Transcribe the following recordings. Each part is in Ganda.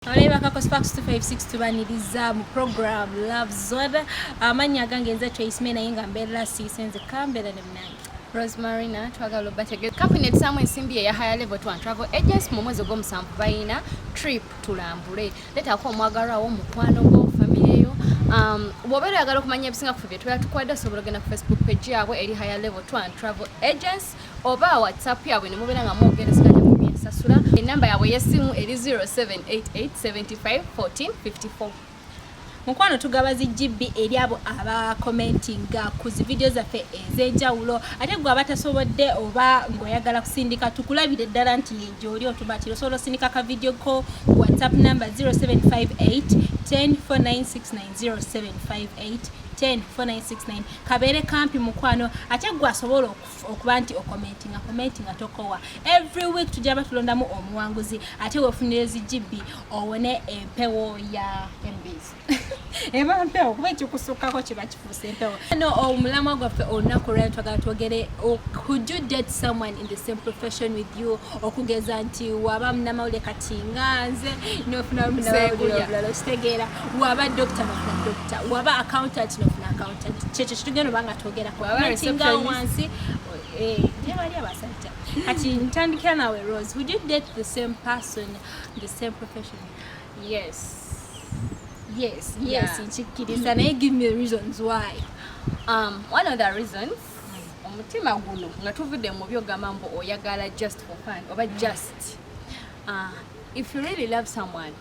Abalabi Sparks 256, tubaniriza mu program Love Zone. Amannya agange nze Trace May, naye nga mbeerera siise nzekka, mbeera ne munange Rosemarina. Twagala obategeeza kampuni etusaamu ensimbi eya Higher Level Tour and Travel Agents. Mu mwezi ogw'omusanvu balina trip, tulambule, leetako omwagalwa wo, mukwano gwo, famire yo. Bw'obeera oyagala okumanya ebisinga ku bye tubeera tukwadde, osobola ogenda ku Facebook page yaabwe eri Higher Level Tour and Travel Agents oba WhatsApp yaabwe ne mubeera nga mwogerezeganya mu byensasula. Enamba yaabwe y'essimu eri 0788 75 14 54. Mukwano, tugaba zi GB eri abo abakomentinga ku zi video zaffe ez'enjawulo. Ate gwe abatasobodde oba ng'oyagala kusindika tukulabire ddala nti gyoli otumatira, osobola osindika ka video ko ku WhatsApp number 0758 10 4969, 0758 10 4969. Kabeere kampi, mukwano. Ate gwe asobola okuba nti okomentinga, komentinga, tokowa. Every week tujja batulondamu omuwanguzi, ate wefunire zi GB owone empewo ya MBs. Eba mpewo kuba ekikusukkako kiba kifuuse empewo. No omulamwa gwaffe olunaku lwali twagala twogere, could you date someone in the same profession with you? Okugeza nti waba munamawulire, kati nga nze, nofuna munamawulire Seeguya. omulala, okitegeera? Waba doctor, nofuna doctor. Waba accountant, nofuna accountant. Kyekyo kitugenda oba nga twogerako. Waba Commentinga receptionist. wansi. Eh, bali abasajja. Kati ntandikira nawe, Rose. Would you date the same person, the same profession? Yes. Yes? Yeah. Nkikkiriza, naye give me reasons why. One of the reasons, omutima guno nga tuvudde mu byogamba mbu oyagala just for fun oba just if you really love someone,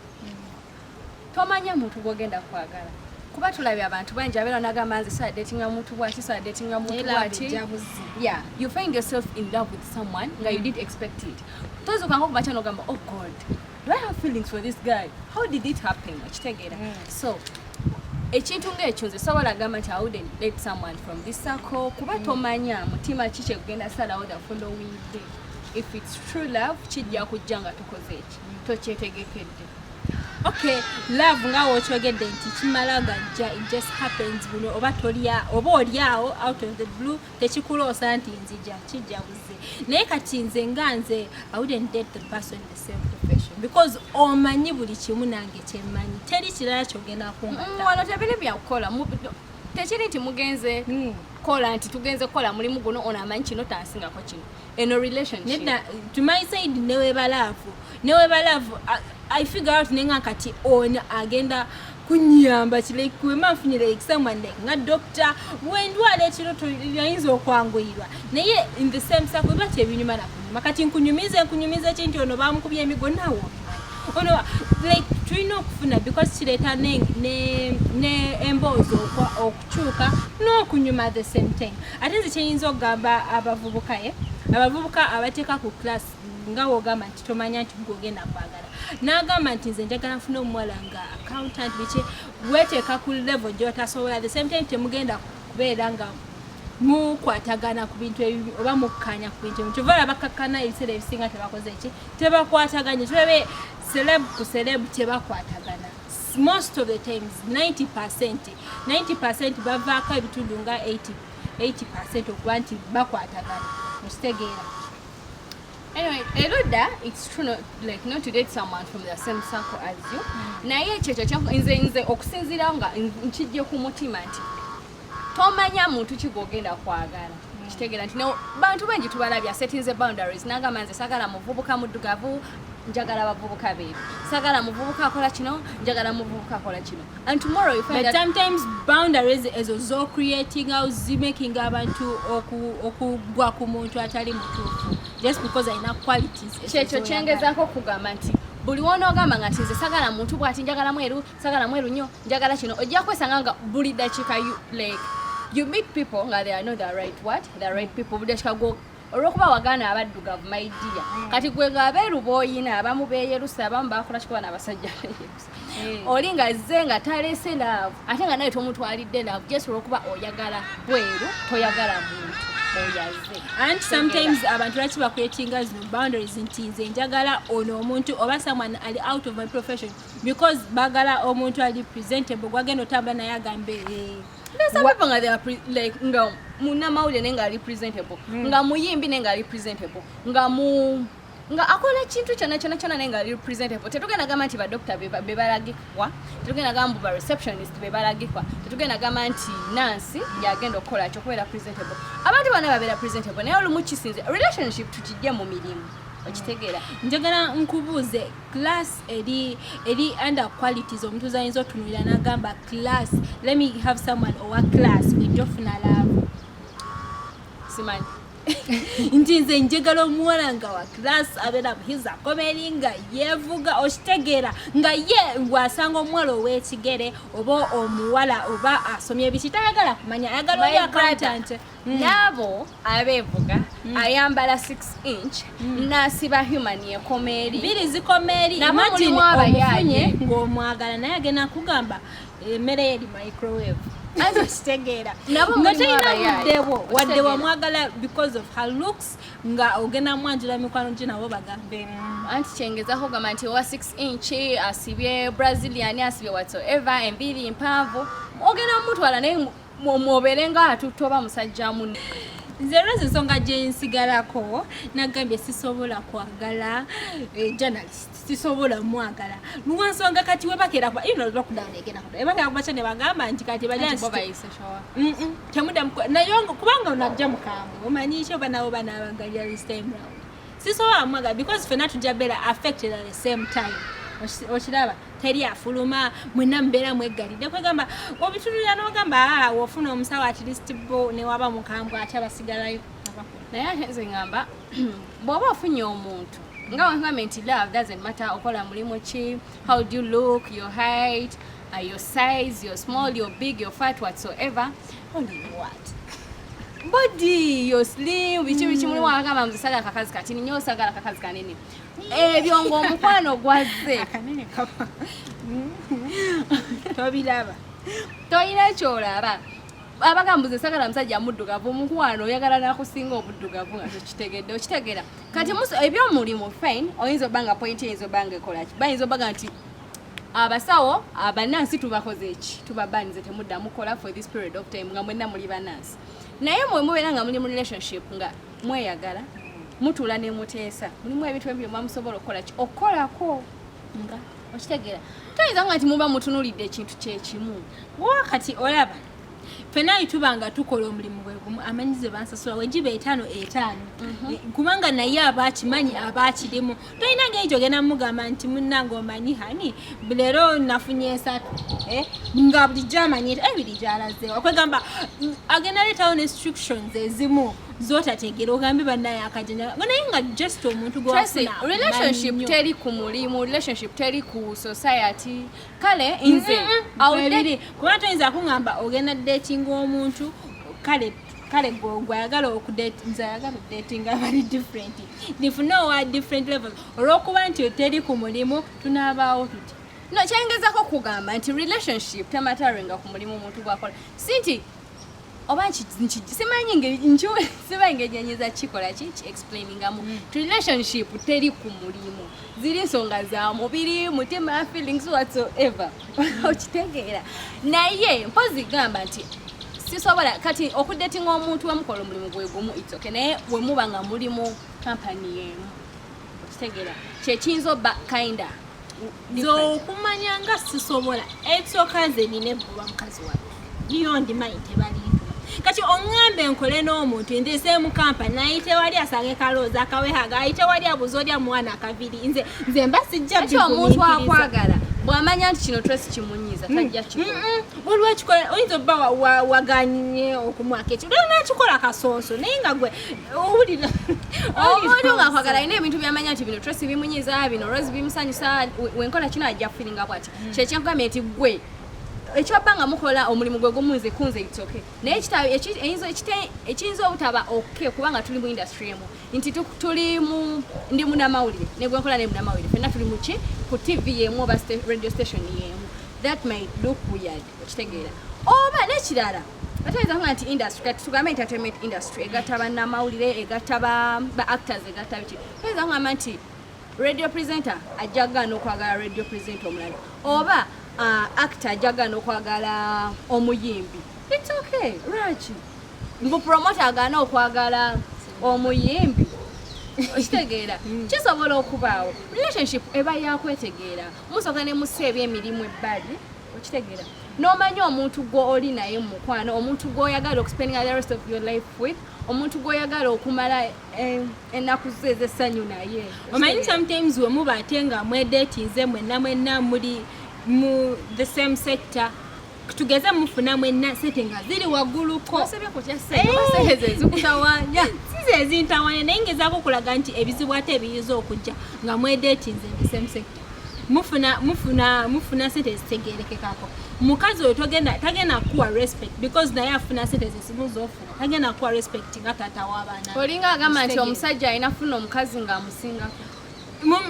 tomanya muntu gwogenda kwagala, kuba tulabye abantu bangi abeera nagamba, "Nze saa datinga muntu bwati, saa datinga muntu Naye love bwati." ejja buzzi. Yeah, you find yourself in love with someone nga you didn't expect it. Tozuukanga okumakya nogamba, "Oh God, do I have feelings for this guy? How did it happen?" Okitegeera? So ekintu ng'ekyo nze sobola gamba nti I wouldn't date someone from this circle, kuba tomanya mutima ki kyegugenda salawo the following day. If it's true love, kijja kujja nga tukoze eki tokyetegekedde. Okay, love nga wokyogedde nti kimala gajja, it just happens. Buno oba tolya oba oliawo, out of the blue, tekikuloosa nti nzija, kijja buze. Naye kati nze nga nze, I wouldn't date the person in the same profession because omanyi buli kimu nange kyemmanyi, teri kirala kyogenda kungatta. Wano tebiri byakukola. Tekiri nti mugenze kola nti tugenze kukola mulimu guno, ono amanyi kino, tansingako kino. Eno relationship. Nedda, to my side, neweba love, neweba love, I figure out nenga kati ono agenda kunyamba ki, like wema nfunye like someone like nga doctor, wendwala ekiro ayinza okwanguyirwa. Naye in the same circle biba tebinyuma nakunyuma. Kati nkunyumize, nkunyumize ki nti ono bamukubye emigo, naawe obimanyi ono, like tulina okufuna because kireeta ne emboozi okukyuka n'okunyuma at the same time. Ate nze kyeyinza okugamba abavubuka, ye abavubuka abateeka ku class, nga wogamba nti tomanya nti gwogenda kwagala, n'agamba nti nze njagala nfune omuwala nga accountant, biki, weteeka ku level gyotasobola. At the same time temugenda kubeera nga mukwatagana ku bintu ebibi oba mukkanya ku bintu ebibi. Kyova olaba bakakkana ebiseera ebisinga, tebakoze ki, tebakwataganye. Tulabe celeb ku celeb, tebakwatagana most of the times. 90, 90 bavaako ebitundu nga 80, 80 okuba nti bakwatagana, okitegeera? Anyway, erudda it's true not, like not to date someone from the same circle as you. Naye ekyo ekyo nze okusinziira nga nkijje ku mutima nti tomanya muntu ki gwogenda kwagala. Kitegeera nti no, bantu bangi tubalabye asetinze boundaries nagamba, "Nze sagala muvubuka muddugavu, njagala bavubuka beeru. Sagala muvubuka akola kino, njagala muvubuka akola kino." And tomorrow you find But that sometimes boundaries ezo zocreating out zimaking abantu okugwa ku muntu atali mutuufu just because alina qualities ezo Kyekyo z'oyagala. Kyengezaako okugamba nti buli wonoogamba nga nti nze sagala muntu bwati, njagala mweru, sagala mweru nnyo, njagala kino, ojja kwesanga nga buli dakiika you, like you meet people nga they are not the right, what, the right people. Buli dakiika gwo olwokuba wagaana abaddugavu, my dear, kati gwe ng'abeeru b'oyina abamu beeyerusa, abamu bakola kikuba n'abasajja beeyerusa. Oli nga azze nga taleese love, ate nga naye tomutwalidde love, just olwokuba oyagala bweru, toyagala muntu oyaze. And sometimes abantu lwaki bacreatinga zino boundaries nti nze njagala ono omuntu oba someone ali out of my profession? Because bagala omuntu ali presentable gwagenda otambula naye agambe, eh, There's some people nga they are like nga munnamawulire naye nga ali presentable, nga muyimbi naye nga ali presentable, nga mu Nga akola kintu kyonna kyonna kyonna, naye nga ali representable. Tetugenda gamba nti badokita be balagikwa, tetugenda gamba mbu ba receptionist be balagikwa, tetugenda gamba nti nurse yagenda okukola kyo okubeera presentable. Abantu bonna babeera presentable, naye olumu kisinze relationship tukijje mu mirimu, okitegeera? Njagala nkubuuze, class eri under qualities omuntu zayinza otunulira n'agamba, "Class, let me have someone owa class," ojja ofuna love? Simanyi. Nti nze njagala omuwala nga wa class, abeera muhizi, akomeri, nga yeevuga, okitegeera, nga ye bw'asanga omuwala ow'ekigere oba omuwala oba asomye ebiki tayagala kumanya, ayagala oli My brother, accountant. N'abo abeevuga, ayambala 6 inch n'asiba human ekoma eri. Biri zikoma eri. Nabo Imagine mulimu abayaaye. omufunye ng'omwagala, naye agenda kugamba emmere ye eri microwave, okitegeera? Nabo Nga mulimu talina abayaaye. budde bwo wadde. Okitegeera? Wamwagala because of her looks, nga ogenda mwanjula mikwano gye, nabo bagambe, Anti kyengezako kugamba nti owa 6 inch asibye Brazilian, asibye whatsoever, enviiri mpanvu, ogenda mumutwala, naye mwobeere nga atutte oba musajja munne. Nze lwezi ensonga gye nsigalako, nagambye sisobola kwagala journalist, sisobola mwagala lwansonga kati webakera kuba lockdown egenda kuba webakera kubaca ne bagamba nti kati Anti bo bajournalist bayise showa. Temuddamu naye kubanga onajja mukambwe, omanyi ki, oba nabo banaabagalira this time round. Sisobola mwagala because fenna tujja beera affected at the same time. Okiraba, teri afuluma, mwenna mubeera mweggalidde. Kwegamba obitunulira n'ogamba, "Ah, wofuna omusawo at least bo newaba mukambwe ate abasigalayo abakola." Naye ate nze ngamba bw'oba ofunye omuntu nga wangambe nti love doesn't matter okola mulimu ki, how do you look, your height, your size, your small, your big, your fat, whatsoever. Only what? Body, your slim, biki biki. Mulimu abagamba nze sagala kakazi katini nnyo, sagala kakazi kanene. Ebyo ng'omukwano gwazze. Akanene kaba tobiraba. Tolina kyolaba. Abagamba nze sagala musajja muddugavu, omukwano oyagala nakusinga obuddugavu nga tokitegedde, okitegeera? Kati ebyomulimu fine, oyinza obba nga point eyinza obba nga ekolaki, bayinza obbaga nti abasawo abanansi tubakoze eki, tubabanize, temuddamu kola for this period of time nga mwenna muli banansi. Naye mwe mubeera nga muli mu relationship nga mweyagala, mutuula ne muteesa, mulimu ebintu ebyo muba musobola okukola ki, okukolako. Nga okitegeera? Toyinza nga nti muba mutunulidde ekintu kyekimu. Wa kati olaba ffenna tuba nga tukola omulimu gwe gumu, amanyi ze bansasula wegiba etaano etaano. Kubanga naye aba akimanyi, aba akirimu. Tolina ngeri gyogenda mugamba nti munnange omanyi hani leero nafunye esatu, nga bulijjo amanyi ebiri gyalazeewo. Okwegamba agenda leetawo ne instructions ezimu zotategeera, ogambe bannaye akajanja, naye nga just omuntu Tracy, gwewafuna relationship amanyi nnyo. Teri ku mulimu, relationship teri ku society. Kale nze I would Ebiri kuba toyinza kuŋŋamba ogenda datinga omuntu. Kale kale gwe ayagala okudate, nze ayagala odatinga abali different, nifune owa different levels. Olw'okuba nti teri ku mulimu, tunaabaawo tuti? No, kyengezako kugamba nti relationship temataringa ku mulimu omuntu gwakola. Si nti oba simanyi simanyi ngeri nyiza kikola ki explainingamu ti relationship teri ku mulimu, ziri nsonga za mubiri, mutima, feelings, whatsoever, okitegeera? Naye mpozi gamba nti sisobola kati okudatinga omuntu wemukola omulimu gwe gumu, it's okay. Naye wemuba nga muli mu kampani yemu, okitegeera, kyekiyinza obba kinda Nze okumanya nga sisobola, ekisooka nze nina ebbuba mukazi wange, niyo ndimanyi tebalintuma. Kati oŋŋambe nkole n'omuntu ndeseemu kampani, ayite wali asange kalooza akawehaga, ayite wali abuuza oli amuwana akaviri, nze mba sijja Ati omuntu bigumiikiriza. akwagala bw'amanya nti kino Tracy kimunyiiza, tajja kikola. Waliwo ekikola, oyinza obba waganye okumwaka ekyo, lero nakikola kasonso, naye nga gwe owulira. Omuntu ng'akwagala alina ebintu byamanya nti bino Tracy bimunyiiza, bino Rose bimusanyusa, wenkola kino ajja kufiringa bwati. Kyekyenkugambye nti gwe ekyobba nga mukola omulimu gwe gumu, nze kunze it's okay. Naye ekiyinza obutaba okay, kubanga tuli mu industry emu, nti tuli mu ndi munamawulire ne gwe nkola ne munamawulire, fenna tuli muki ku TV yemu oba radio station yemu, that might look weird, okitegeera? Oba n'ekirala, ate oyinza kuga nti industry, kati tugambe entertainment industry egatta bannamawulire, egatta ba actors, egatta biki, oyinza kugamba nti radio presenter ajja kugaana okwagala radio presenter omulala, oba actor ajja kugaana okwagala omuyimbi. It's okay. Lwaki mbu promoter agaana okwagala omuyimbi? Okitegeera? Kisobola okubaawo. Relationship eba yakwetegeera, musooka ne mussa ebyemirimu ebbali. Okitegeera? N'omanya omuntu gw'oli naye mu mukwano, omuntu gw'oyagala okuspendinga the rest of your life with, omuntu gw'oyagala okumala ennaku zo ez'essanyu naye. Omanyi, sometimes we muba ate nga mwedatinze mwenna mwenna muli mu the same sector, tugeze mufuna mwenna sente nga ziri wagguluko. Osebye kutya sente? Oba sente ze zikutawaanya? Size ezintawanya, naye ngezaako okulaga nti ebizibu ate ebiyinza okujja nga mwedatinze in the same sector, mufuna sente ezitegerekekako. Mukazi oyo tagenda kuwa respect because naye afuna sente zezimu zofuna, tagenda kuwa respect nga taata w'abaana be. Olinga agamba nti Okitegeera? omusajja alina funa omukazi ng'amusingako.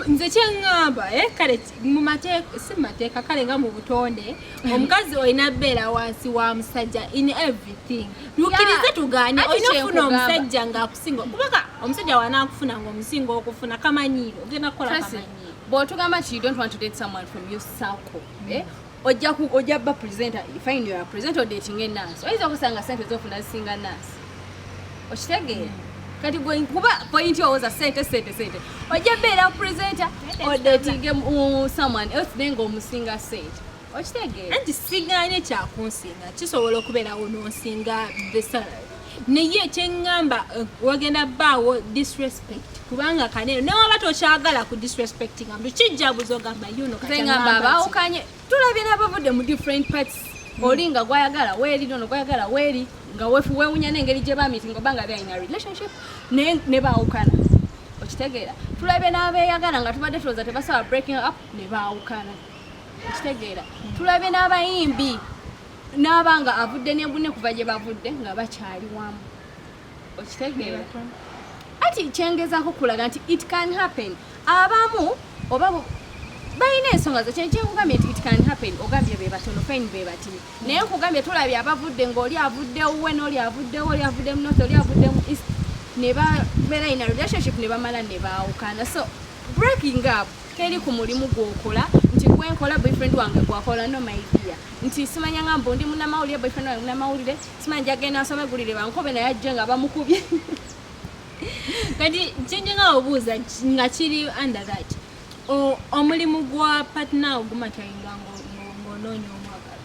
Nze kyeŋŋamba, kale mu mateeka, si mu mateeka, kale nga mu butonde, omukazi olina beera wansi wa musajja in everything. Tukkirize tugaane, Ati olina okufuna kyenkugamba. omusajja ng'akusinga, kubanga omusajja wanaakufuna ng'omusinga okufuna, kamanyiiro ogenda kukola. Tracy, Kamanyiiro. Bw'otugamba nti you don't want to date someone from your circle, eh? Ojja ba presenter, fine, you are a presenter, dating a nurse. Oyinza okusanga sente zofuna zisinga nurse. Okitegeera? Kati gwe kuba point owoza sente, sente, sente, ojja beera presenter, odatinge someone else naye ng'omusinga sente. Okitegeera? Anti sigaanye kyakunsinga, kisobola okubeerawo n'onsinga the salary, naye kyeŋŋamba, wagenda bbaawo disrespect, kubanga kaneero newaba tokyagala ku disrespectinga muntu, kijja buza ogamba yuno. Nze ngamba abaawukanye tulabye n'abavudde mu different parts, oli nga gwayagala weeri, nono gwayagala weeri, nga weewunya n'engeri gye bamitinga oba nga they in a relationship, naye ne baawukana. Okitegeera? Tulabye n'abeeyagala nga tubadde tulowooza tebasobola breaking up, ne baawukana. Okitegeera? Tulabye n'abayimbi n'aba nga avudde ne bunne kuva gye bavudde nga bakyali wamu. Okitegeera? Ati kyengezaako kulaga nti it can happen. Abamu oba balina ensonga zo. Kyenkugambye nti it can happen, ogambye be batono, fine, be batini, naye nkugambye tulabye abavudde ng'oli avudde wuwe n'oli avuddewo, oli avudde mu north, oli avudde mu east, ne babeera in a relationship ne bamala ne baawukana. So breaking up teri ku mulimu gw'okola nti gwenkola, boyfriend wange gwakola. No, my dear, nti simanya nga mbu ndi munnamawulire, boyfriend wange munnamawulire, simanya njagenda nsome gulire bankobe naye ajje nga bamukubye. Kati kyenjenga obuuza nga kiri under that, omulimu gwa partner ogumatteringa ng'onoonya omwagala?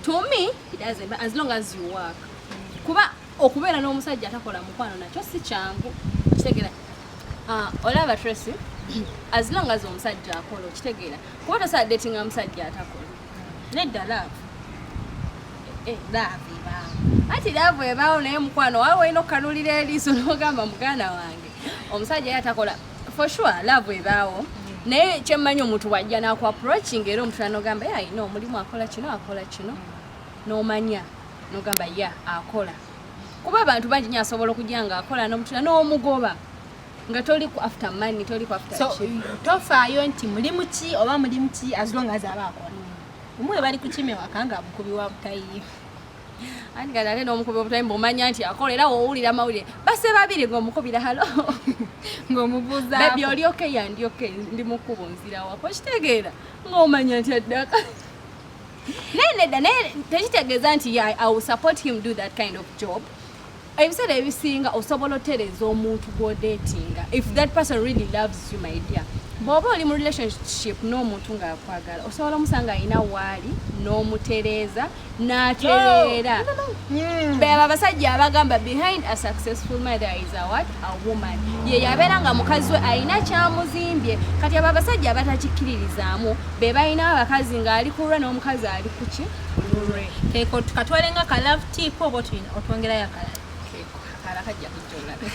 To me it doesn't, but as long as you work, kuba okubeera n'omusajja atakola mukwano nakyo si kyangu. Okitegeera? Ah, olaba Tracy, as long as omusajja akola, okitegeera, kuba tosobola datinga musajja atakola. Nedda, love. Eh, love ebaawo. Ati love ebaawo, naye mukwano wawe olina okukanulira eriiso n'ogamba muganda wange omusajja ye atakola. For sure love ebaawo, naye kyemmanyi omuntu wajja naku approaching era omuntu n'ogamba ye alina omulimu, akola kino, akola kino, n'omanya n'ogamba ya akola, kuba abantu bangi nyo asobola okujja nga akola n'omutula n'omugoba nga toli ku after money, toli ku after So ki. tofaayo nti mulimu ki oba mulimu ki, as long as aba akola. Omwe bali kukima ewaka nga mukubi wa butayi. Anti kati ate n'omukubi obutayi mbw'omanya nti akola, era woowulira amawulire base babiri ng'omukubira hello. Ng'omubuuzaako. Baby, oli okay? Yeah, ndi okay, ndi mukubo nzira wako. Okitegeera? Ng'omanya nti addaka, naye nedda, naye tekitegeeza nti yeah, I will support him do that kind of job. Ebiseera ebisinga osobola otereeza omuntu gw'odatinga if that person really loves you, my dear. Bw'oba oli mu relationship n'omuntu ng'akwagala, osobola omusanga alina waali n'omutereeza n'atereera. Beba abasajja abagamba behind a successful man there is a what? A woman. Ye yabeera nga mukazi we alina kyamuzimbye. Kati abo abasajja abatakikkiririzaamu be balina abakazi ng'ali ku lwe n'omukazi ali ku ki? Lulwe. Keeko tukatwale nga ka love tip oba otwongerayo akalala? Akala kajja kujja olala.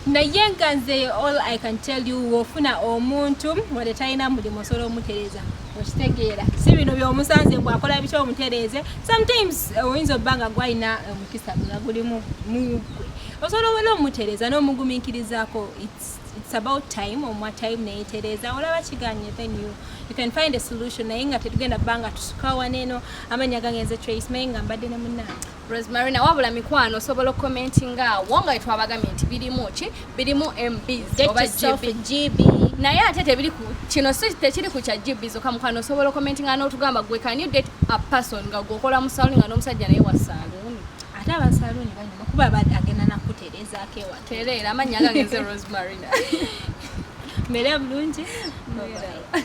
Naye nga nze all I can tell you, wofuna omuntu wadde talina mulimu, osobola omutereeza. Okitegeera? Si bino byomusanze mbwakola biki, omutereeze. Sometimes oyinza obba nga gwalina omukisa nga guli mu gwe, osobola obeera omutereeza n'omugumiikirizaako. It's about time, omuwa time neyetereeza, olaba kiganye, then you can find a solution. Naye nga tetugenda bbanga tusuka waneeno. Amannya gange nze Trace May, nga mbadde ne munnange Rosemarina. Wabula mikwano, osobola okucommentinga awo nga twabagambye nti birimu ki? Birimu MBs Get oba yourself a GB. GB. Naye ate tebiri ku kino, si tekiri ku kya GB zokka. Mukwano, osobola okucommentinga n'otugamba gwe, can you date a person nga gweokola mu salon nga n'omusajja naye wa saloon? Ate abasaluuni banyuma kuba agenda nakuterezaako ewaka. Tereera, amannya gange nze Rosemarina. Mbeere bulungi. Bye-bye.